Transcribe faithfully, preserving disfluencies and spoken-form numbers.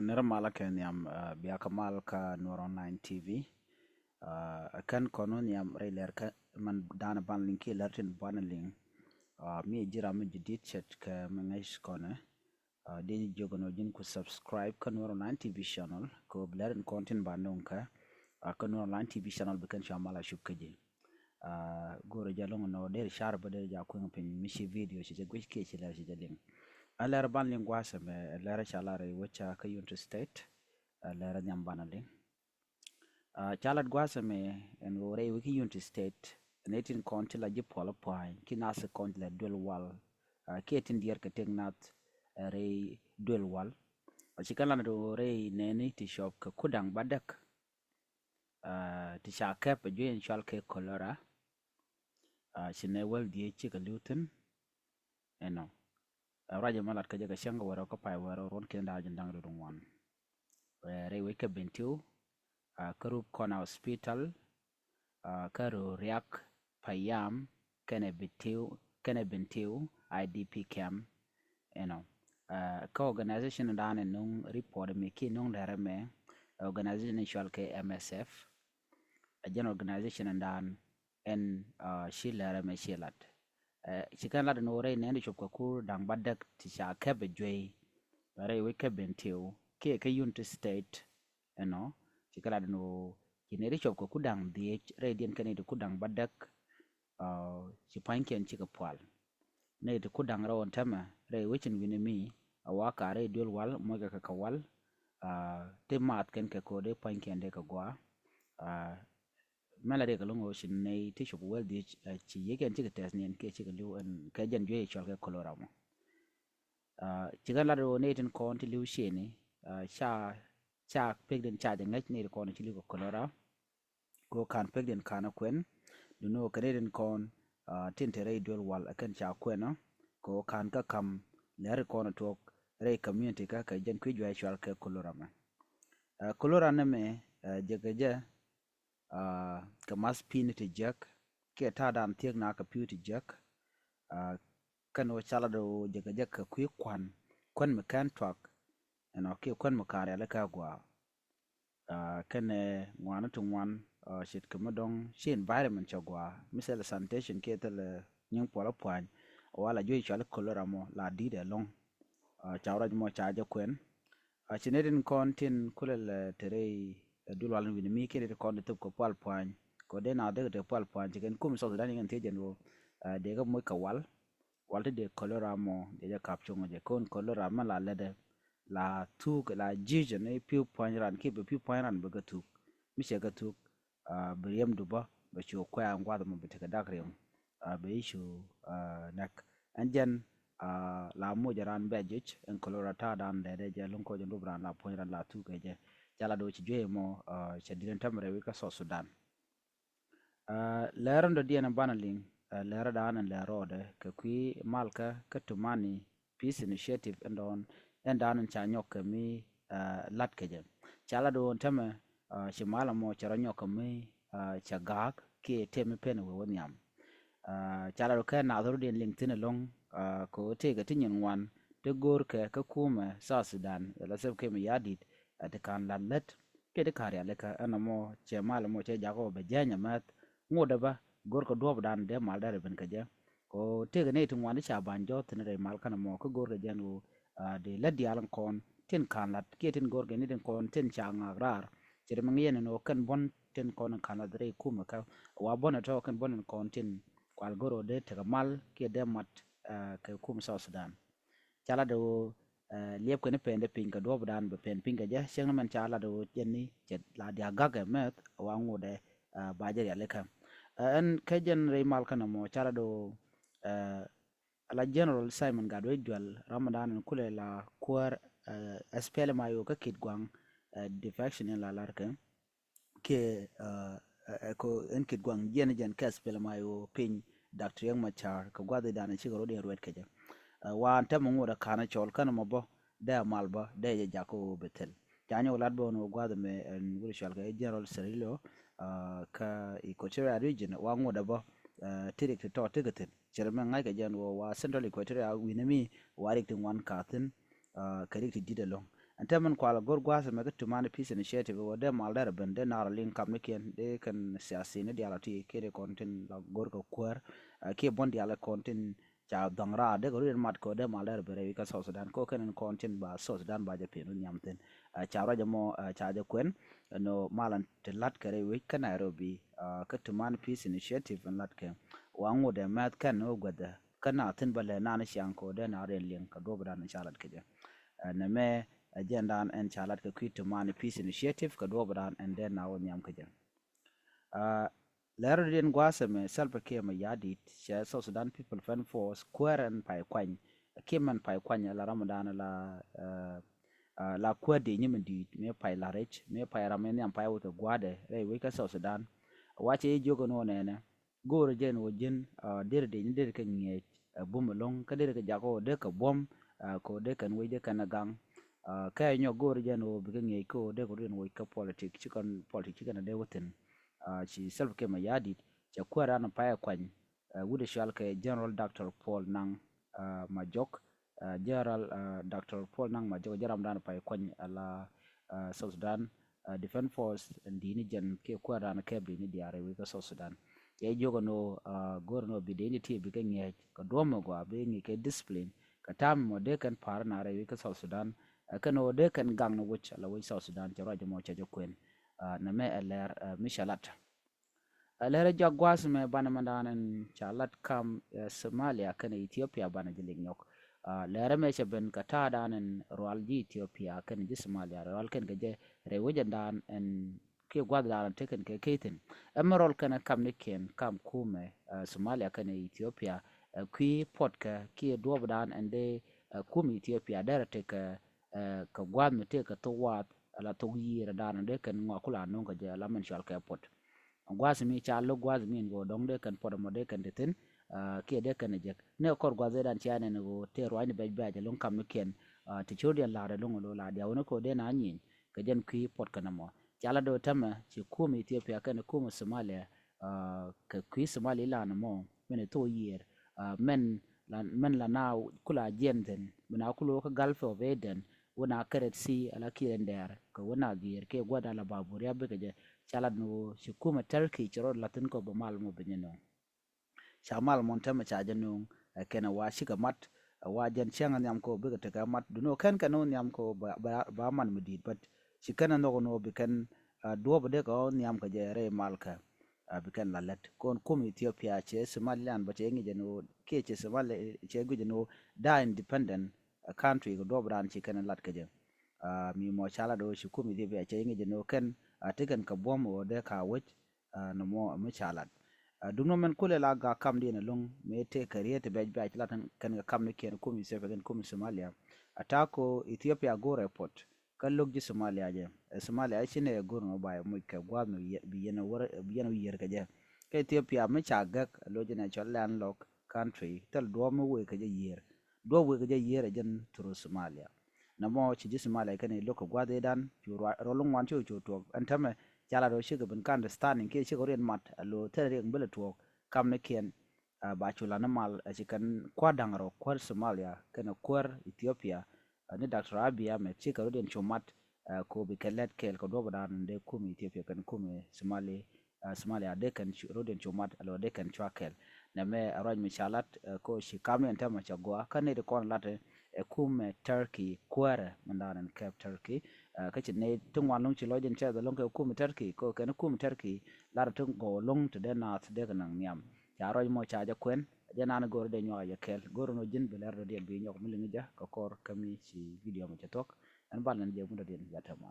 Nɛrɛ malä kɛ nhiam, ah, bia kä mal kä Nuɔr Online T V. Ah, kɛn kɔn wä nhiam rɛy lɛr kä mɛn danɛ banɛ liŋ kiɛ lɛr tin banɛ liŋ. Ah, mi ji̱ ram mi ji̱ dit cɛt kɛ mi ŋäc kɔnɛ. Ah, dee ji̱ jiök ɛn ɣöö ji̱n ku subscribe kä Nuɔr Online T V channel kɛ ɣöö bi lɛr in kɔn tin banɛ liŋ kä, ah, kä Nuɔr Online T V channel bi kɛn cua mal a cup kä ji̱. Ah, go̱o̱rä jɛ loŋ nɔ der car bä der ja kueŋ piny mi ci video ci jɛ guic kiɛ ci lɛr ci jɛ liŋ. A lɛr ban liŋ gua̱a̱th ɛmɛ lɛr ca lar i̱ wä ca kä Unity State. A lɛr a nhiam ban a liŋ. Ah, ca lat gua̱a̱th ɛmɛ ɛn ɣöö rɛy wä kä Unity State ni tin kɔn ti la ji̱ puɔl a pua̱ny ki nath kɔn ti la duel wal. Ah, kiɛ tin diɛɛr kɛ tëk nath, ah, rɛy duel wal. A ci kɛn lat ɣöö rɛy nɛni ti cɔp kɛ kudaŋ ba däk. Ah, ti ca kɛp ɛ juey in cual kɛ cholera. Ah, ci nɛ wäl dhieec cikɛ li̱w thi̱n ɛnɔ. Ah, ruac ɛmɔ lat kä jɛ kɛ cäŋ kɛ wärä kä pay wärä ruɔ̱n ki̱n da̱a̱ ji̱n da̱ŋ rɛw ŋuan. Eh, rɛy wec kä Bentiu, ah, kä Rup Corner Hospital, ah, kä Ruriak, Payam, kɛnɛ Bentiu, kɛnɛ Bentiu I D P camp. You know, ah, kä organization dan ɛ nuŋ report mi ki nuŋ lɛrɛ mɛ, organization in cual kɛ M S F. A jɛn organization in dan ɛn, ah, ci lɛrɛ mɛ ci lat. Eh, ci kɛn lat in wä rɛy nɛn di cop kɛ kur daŋ ba däk ti ca kɛp ɛ juey. Rɛy wec kɛ Bentiu kiɛ kɛ Unity State. Ɛnɔ, ci kɛ lat in wä ci nɛy di cop kɛ kur daŋ dhiec rɛy diɛn kɛn di kur daŋ ba däk. Ah, ci pua̱nykiɛn cikɛ pual. Nɛy ti kur daŋ rɛw ɛn tämɛ rɛy wec in wi̱ni mi a wa ka rɛy duel wal muɔckɛ kɛ kɛ wal. Ah, ti maath kɛn kɛ ko̱o̱t di pua̱nykiɛn di kɛ gua. Ah, mɛn la riɛk ɛlɔ̱ŋ ɣöö ci nɛy ti cop wäl dhiec, ah, ci yiëëkiɛn cikɛ tɛth niɛn kiɛ cikɛ li̱w ɛn kɛ jɛn juey cual kɛ cholera mɔ. Ah, ci kɛn lat ɣöö nɛy tin kɔn ti li̱w ciëëni, ah, ca, ca pek den ca jɛ ŋäc nɛy ti kɔn ci li̱w kɛ cholera. Kɛ ɣöö ka̱n pek den ka̱n ɛ kuɛn, duŋni ɣöö kɛ nɛy tin kɔn, ah, tin te rɛy duel wal ɛ kɛn ca kuɛn ɔ, kɛ ɣöö ka̱n kä ka̱m lɛr kɔn ɛ tuɔɔk rɛy community kä kɛ jɛn kui̱ juay cual kɛ cholera mɛ. Ah, cholera nɛmɛ, ah, jɛ kɛ jɛ, ah, kɛ math pi̱i̱ni ti jiäk kiɛ ta̱a̱dan thiek na kɛ pi̱w ti jiäk. Ah, kɛn ɣöö ca lat ɣöö jɛ kɛ jɛ kɛ kui̱ kua̱n, kuän mi kɛn tuak, ɛnɔ kiɛ kuän mi ka̱n riali kɛ gɔaa. Ah, kɛnɛ ŋuani ti ŋuan, ah, ce̱tkɛ mi dɔ̱ŋ ci environment cɛ gɔaa, mi thilɛ sanitation kiɛ thilɛ nyiŋ puɔl a pua̱ny, wa la juey cuali cholera mɔ la di̱t ɛlɔ̱ŋ. Ah, ca ruac mɔ ca jɛ kuɛn. Ah, ci nɛy tin kɔn tin kulɛ lɛ te rɛy, eh, duel wal in wi̱ni mi kiɛ nɛy tin kɔn ti thop kɛ pual pua̱ny. Kɛ dee na dee kɛ te pual pua̱ny ci kɛn kum South Sudan in kɛn thiec jɛn ɣöö, ah, dee kɛ moc kɛ wal. Wal ti dee cholera mɔ dee jɛ kap cuŋ jɛ. Kɔn cholera mɛ la lätdɛ la thuk la ji̱ jɛ ni pi̱w pua̱ny ran kiɛ bɛ pi̱w pua̱ny ran bɛ kɛ thuk. Mi cɛ kɛ thuk, ah, bɛ riɛm dupä bɛ cu kuɛ an gua̱th mɔ bɛ tekɛ dak riɛm. Ah, bɛ i̱ cu, ah, näk. Ɛn jɛn, ah, la moc ɛ ran bɛ jic ɛn cholera ta̱a̱ dan dee dee jɛ luŋ kɔc ɛn dup ran la puɔ̱ny ran la thuk kɛ jɛ. Ca la do̱ ci juey mɔ, ah, cɛ di̱t ɛn tämɛ rɛw i̱ kä South Sudan. Ah, lɛr in dɔ̱diɛn in banɛ liŋ, ah, lɛr in dan in lɛr rɔɔdɛ kɛ kui̱ malkä kä Tumani Peace Initiative in dɔɔn in dan in ca nyɔk kɛ mi, ah, lat kɛ jɛ. Ca lat do̱n tämɛ, ah, ci mal ɛmɔ cɛ rɔ nyɔk kɛ mi, ah, cɛ ga̱a̱k kiɛ tëë mi pen wee wä nhiam. Ah, ca lat do̱ kɛ naath rɔ̱diɛn liŋ thi̱n ɛlɔ̱ŋ, ah, kɛ ɣöö tëëkɛ ti nyin ŋuan ti go̱o̱rkɛ kä kumɛ South Sudan, la thɛp kɛ mi ya̱a̱ di̱t, ah, ti ka̱n lat lät kiɛ ti ka̱n rialikä ɛn ɛmɔ cɛ mal ɛmɔ cɛ jakɔ bɛ jiäny ɛmɛth ŋotdɛ bä go̱rkɛ duɔ̱ɔ̱pdan dee mal dee rɛ ben kɛ jɛ. Kɛ ɣöö tëëkɛ nɛy ti ŋuan ti ca ba̱ny jɔ̱ɔ̱th thi̱n rɛy mal kän ɛmɔ kä go̱rkɛ jɛ ɛn ɣöö, ah, dee lät diaal in kɔn tin ka̱n lat kiɛ tin go̱rkɛ ni tin kɔn tin ca ŋa̱a̱k raar. Cɛ ri mi ŋi̱i̱cɛ ni ɣöö kɛn buɔ̱n tin kɔn in ka̱n lat rɛy kumɛ kä wa buɔ̱n ɛ tɔ̱ kɛn buɔ̱n in kɔn tin kual go̱r ɣöö dee tekɛ mal kiɛ dee mat, ah, kɛ kumɛ South Sudan. Ca lat ɣöö, eh, liɛpkɛ ni pɛn dee piny kɛ duɔ̱ɔ̱pdan bɛ pɛn piny kɛ jɛ cieŋ ni mɛn ca lat ɣöö jɛn ni cɛ la dia̱a̱k ga̱kɛ mɛth wa ŋotdɛ, eh, ba jɛ rialikä. Eh, ɛn kɛ jɛn rɛy mal kän ɛmɔ ca lat ɣöö, eh, la General Simon Gatwec Dual ram mi dan in kulɛ la kuäär, eh, S P L M I O kä Kitgwang, eh, defection in la larkɛ. Kiɛ, ah, ah, ah, ko ɛn Kitgwang jiɛn jɛn kɛ S P L M I O piny Doctor Riek Machar kɛ gua̱dhi dan cikɛ rot in ruɛt kɛ jɛ. Ah, waan tɛmɛ ŋot a ka̱n a cɔl kɛn mɔ bä dee a mal bä dee jɛ jak kɛ ɣöö bɛ thil. Ca nyɔk lat bä ɣän ɣöö gua̱dhi mɛ ɛn wut cɔal kɛ General Cirillo, ah, kä Equatoria region wa ŋot a bä, ah, ti rik ti tɔt ti kɛ thi̱n. Cɛ rɛ mɛ ŋa̱ckɛ jɛn ɣöö wa Central Equatoria wi̱nɛ mi wa rik ti ŋuan ka thi̱n, ah, kɛ rik ti di̱t ɛlɔ̱ŋ. Ɛn täämɛ min kualɛ go̱r gua̱a̱th ɛmɛ kä Tumani Peace Initiative ɣöö dee mal derɛ ben dee nar liŋ kamnikiɛn dee kɛn siasini diaal ɔ ti kiɛ dee kɔn tin la go̱r kɛ kuäär kiɛ buɔ̱n diaal kɔn tin ca dhɔŋ raar dee kɛ rut in mat kɛ ɣöö dee mal derɛ ben rɛy wi̱c kä South Sudan kɛ ɣöö kɛn in kɔn tin ba South Sudan ba jɛ pin wä nhiam thi̱n. Ca ruac ɛmɔ ca jɛ kuɛn ɛn ɣöö mal ɛn ti la̱t kɛ rɛy wi̱c kä Nairobi kä Tumani Peace Initiative ɛn la̱t kɛ wa ŋot ɛ mɛth kɛn ɣöö guäthɛ kä na thi̱n bä lɛ nan ciaŋ kɛ ɣöö dee na riɛn liŋ kɛ duɔ̱ɔ̱p dan in ca la̱t kɛ jɛ. Nɛmɛ ɛ jɛn dan ɛn ca lat kɛ kui̱ Tumani Peace Initiative kɛ duɔ̱ɔ̱p dan ɛn dee na wä nhiam kä jɛ. Lɛr diɛn gua̱a̱th ɛmɛ Salva Kiir Mayardit cɛ South Sudan People Defense Force kuäär ɛn pay kuany. Kiɛ mɛn pay kuany la ram dan la la kuäär di nyimɛ di̱i̱t mëë pay la rɛc mëë pay ram in nhiam pay wä kɛ gua̱a̱dɛ rɛy wec kä South Sudan. Wa cɛ jiök ɛn ɣöö nɛnɛ go̱o̱rä jɛn ɣöö ji̱n derɛ dee nyi derɛ kɛ ŋi̱eec bum ɛlɔ̱ŋ kä derɛ kɛ jak ɣöö dee kɛ buɔ̱m kɛ ɣöö dee kɛn wec dee kɛn ɛ gaŋ. Kɛ nyɔk go̱o̱rä jɛn ɣöö bikɛ ŋi̱eec kä ɣöö dee kɛ run wec kä politik ci kɛn politik ci kɛn ɛ dee wä thi̱n. Ci Salva Kiir Mayardit cɛ kuäär an pay ɛ kuany wut ɛ cual kɛ General Doctor Paul Nang Majok. General Doctor Paul Nang Majok jɛ ram dan pay kuany ala South Sudan Defense Force ɛn di̱i̱ni jɛn kiɛ kuäär dan kɛp di̱i̱ni diaal rɛy wec kä South Sudan. Cɛ jiök ɛn ɣöö go̱r ɛn ɣöö bi dee ni ti bikɛ ŋi̱eec kɛ duɔ̱ɔ̱p mɛ gɔaa bi ŋi̱eec kɛ discipline kɛ ta̱a̱m mɔ dee kɛn pa̱a̱r na rɛy wec kä South Sudan. Kɛn ɣöö dee kɛn gaŋ ni wec ala wec South Sudan cɛ ruac ɛmɔ cɛ jɛ kuɛn. Nɛmɛ ɛ lɛr mi cɛ lat. Ɛ lɛr ɛ jɔak gua̱a̱th mɛ banɛ mɛ da̱a̱n ɛn ca lat kam Somalia kɛnɛ Ethiopia banɛ ji̱ liŋ nyɔk. Lɛr ɛmɛ cɛ ben kɛ ta̱a̱ da̱a̱n ɛn rual ji̱ Ethiopia kɛnɛ ji̱ Somalia rual kɛn kɛ jɛ rɛy wecɛn da̱a̱n ɛn kiɛ gua̱a̱th da̱a̱n ɛn tekɛn kɛ key thi̱n. Ɛmɛ rɔl kɛnɛ kamnikiɛn kam kumɛ Somalia kɛnɛ Ethiopia ɛ kui̱ puɔtkɛ kiɛ duɔ̱ɔ̱p da̱a̱n ɛn dee kum Ethiopia derɛ tekɛ kɛ gua̱a̱th mi tekɛ thok waath ala thok yiëër da̱a̱n ɛn dee kɛn ŋɔak kula no̱o̱ŋ kɛ jɛ ala mɛn cual kɛ puɔt. Gua̱a̱th mi ca lo̱k gua̱a̱th mi in go̱o̱r dɔ̱ŋ dee kɛn puɔt ɛmɔ dee kɛn te thi̱n kiɛ dee kɛn ɛ jek ni ɛ kɔr gua̱a̱th ëëdan cia nɛn ɛ ɣöö tëë ruacni bɛc bɛ̈ɛ̈c ɛlɔ̱ŋ kam ni kiɛn. Ti cio̱r diɛn la̱r ɛlɔ̱ŋ ɛ lo̱ la diaw ni ko̱ dee na nyieny kɛ jɛn kui̱ puɔt kɛn ɛmɔ. Ca la do̱ tɛmɛ ci kum Ethiopia kɛn kum Somalia kɛ kui̱ Somalia ilan ɛmɔ mɛn ɛ thok yiëër mɛn mɛn la na kula jiɛn thi̱n mɛn a kul wä kä Gulf of Aden wä na kɛ Red Sea ala kiɛ rɛn dɛɛr kɛ wä na dhier kɛ gua̱da la baburia bikɛ jɛ. Ca lat ni wä ci kumɛ Turkey ci rɔ lathin kɔ bɛ mal mɔ bɛ nyɛ nöŋ. Ca mal mɔn tɛmɛ ca jɛ nöŋ ɛ kɛn ɛ wa cikɛ mat ɛ wa jɛn cäŋ ɛ nhiam kɔ bikɛ tekɛ mat duni wä kɛn kɛn wä nhiam kɔ ba man mi di̱i̱t bät ci kɛn ɛ nhɔk ni wä bi kɛn duɔ̱ɔ̱p dee kɛ wä nhiam kɛ jɛ rɛy mal kɛ. Bi kɛn la lät kɔn kum Ethiopia cɛ Somaliland bä cɛ ŋi̱cɛ ni wä kiɛ cɛ Somali cɛ guicɛ ni wä da independent country kɛ duɔ̱ɔ̱p dan ci kɛn lat kɛ jɛ. Mi mɔ ca lat wä ci kum Ethiopia cɛ ŋi̱cɛ ni wä kɛn ti kɛn kɛ buɔ̱m wä dee ka wec. Nɔmɔ mi ca lat duk nɔ mɛn kulɛ la gak kam diɛn ɛlɔ̱ŋ mi tëë kɛ riet ti bɛc bɛc lat kɛn kɛ kam ni kiɛn kum Ethiopia kɛn kum Somalia. A ta̱a̱ ko Ethiopia go̱r ɛ puɔt kä lo̱k ji̱ Somalia jɛ ɛ Somalia ci nɛ go̱r ŋɔ ba yɛ moc kɛ gua̱a̱th mi bi yɛn wä yiër kɛ jɛ. Kä Ethiopia mi ca gäk ɛ lo̱c jɛ nɛ cɔl landlock country thil duɔ̱ɔ̱p mi wëë kɛ jɛ yiër duɔ̱ɔ̱p wëë kɛ jɛ yiër ɛ jɛn through Somalia. Nɔmɔ ci ji̱ Somalia kɛn i̱ lo̱k kɛ gua̱a̱th i̱dan cu rɔl ŋuan ci cu tuɔɔk ɛn täämɛ ca la rɔ cikɛ ben kä understanding kiɛ cikɛ riɛn mat a lo̱ thil riɛk bilɛ tuɔɔk kam ni kiɛn. Ba cu la ni mal a ci kɛn kua̱r da̱ŋ rɔ kuäär Somalia kɛn kuäär Ethiopia. Ni Doctor Abiy Ahmed cikɛ rɔ riɛn cu mat ko bi kɛ lɛt kɛɛl kɛ duɔ̱p dan dee kum Ethiopia kɛn kum Somali. Somalia dee kɛn rot in cu mat a lɔ dee kɛn cua kɛl. Nɛmɛ a ruac mi ca lat ko ci kam ni ɛn tɛmɛ ca gua kä ni di kɔn lat ɛ kumɛ Turkey kuäärɛ min dan ɛn kɛp Turkey. Kä ci ni ti ŋuan loŋ ci lɔc in cɛ dhɛ loŋ kɛ kumɛ Turkey ko kɛn kumɛ Turkey lat ti gɔw loŋ ti dee naath dee kɛ naŋ nhiam. Ca ruac mɔ ca jɛ kuɛn jɛ nan go̱r dee nyuak jɛ kɛl go̱r nɔ ji̱n bi lɛr dɔ diɛn bi nyɔk mi liŋ jɛ kɛ kɔr kä mi ci video mi cɛ thuɔk. Ɛn bal nɛn jɛ mi dɔ diɛn jɛ tɛmɔ.